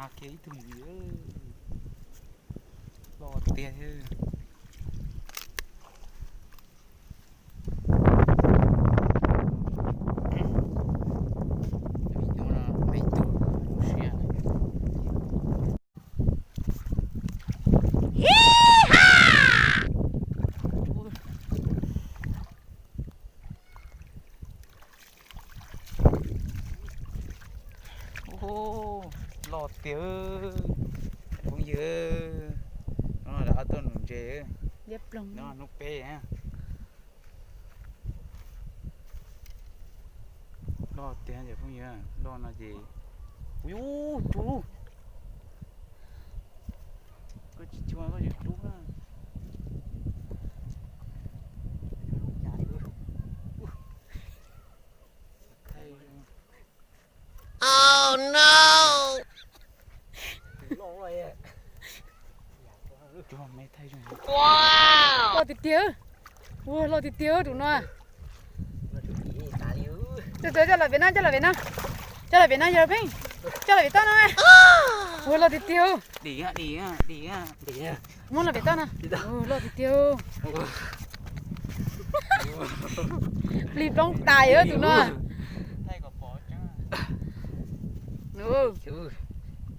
Kiag ib tug ntxiv, loj tiag. Loj tiag, phooj ywg. No lawv ob tug nuv ntses, no hnub peb. Loj tiag cov phooj ywg, loj no ces, ub, rub. Koj tsis chua koj yuav rub na. Loj tiag tiag, ua loj tiag tiag tus no. Tus, tus, coj los pem no, coj los pem no, coj los pem no yog pheej, coj los pem toj no. Ua loj tiag tiag, muab los pem toj no. Loj tiag tiag, plig ploog tais tus no.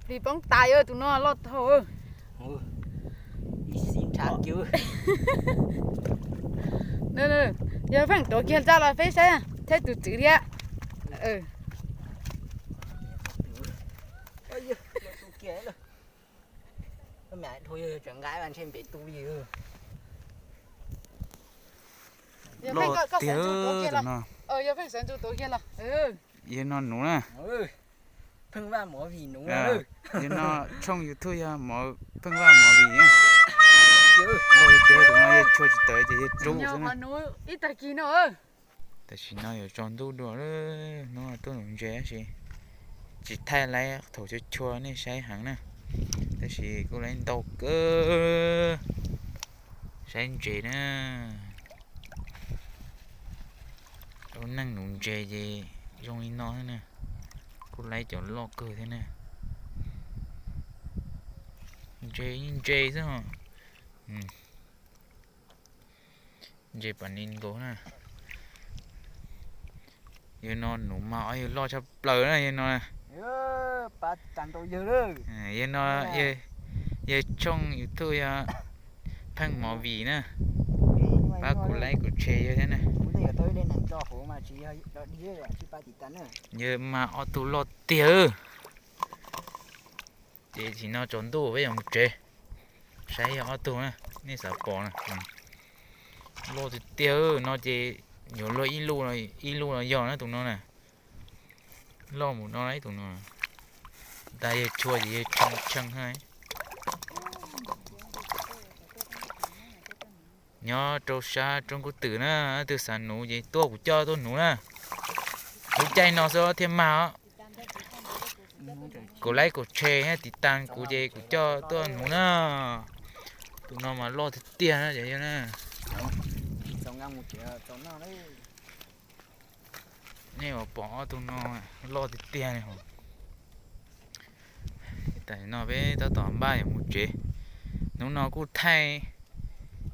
Plig ploog tais tus no loj dhau. Yog pheej tuav kiag tso los peb saib thiab tus txwv thiab. Loj tiag no. Yog no nuv na. Yog no tshooj YouTube yog Mov Pheej Vaj Movie na. Loj tiag tus no yog tshua tsis tawm ces yog rub xwb na. Tam sim no yuav tsaus ntuj dua, hnub no tuaj nuv ntses tab sis tsis thaij lawm, thaum chua chua nej saib heev na. Tab sis kuj lawv ntau kawg, saib ntses na. Ua neej nuv ntses ces zoo li no thiab na. Kuj lawv cov loj kawg thiab na. Ntses, ntses xwb os. Ntses pam ni nkaus na. Yog no nuv mas ob yawg loj tshaj plaws na yog no. Yog no, yog tshooj YouTube yog Pheej Movie na. Pab kuv like kuv share yog thiab na. Yog mas ob tug loj tiag. Ces tam sim no tsaus ntuj peb yuav mus tsev. Saib yog ob tug na, nej xav pom na. Loj tiag tiag no ces yuav luag ib lub, ib lub los yog na tus no na. Loj mus no ib tus no. Ntag yawg tshua ces yawg tshee tshee thiab. Nyob rau sab roob kub twm na, twg xav nuv ces tuaj kuv coj tuaj nuv na. Lub caij no xwb thiaj mag os. Kuv like kuv share thiab tiv tas kuv ces kuv coj tuaj nuv na. Tus no mas loj tiag tiag na cov yawg na. Nej yuav pom ob tug no loj tiag tiag li. Tam sim no peb tab tom npaj yuav mus tsev. Hnub no kuj thaij,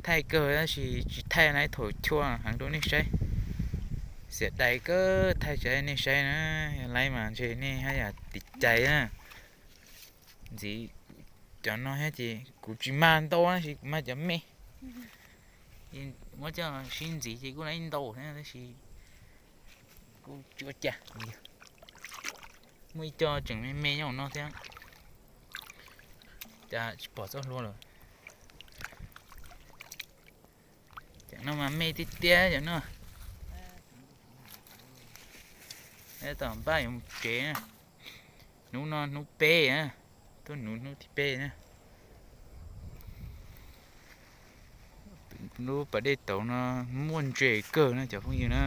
thaij kawg tab sis tsis thaij lawm, thaum chua heev rau nej saib. Xiam dais kawg thaij tsis tau nej saib na, yog lawm mas ntshe nej haj yam tiv cai na. Ntxiv cov no thiab ces kuv tsis mag ntau tab sis kuv mag cov me. Muab coj sib ntxiv ces kuj lawm ntau thiab tab sis kuj tsis ua cas. Muaj ib co tseem me me nyob hauv no thiab. Cas tsis pom txoj hlua lawm. Cov no mas me tiag tiag cov no. Tab tom npaj yuav mus tsev na. Hnub no hnub peb na, tuaj nuv hnub thib peb na. Lub pas dej tauv no muaj ntses kawg na cov phooj ywg na.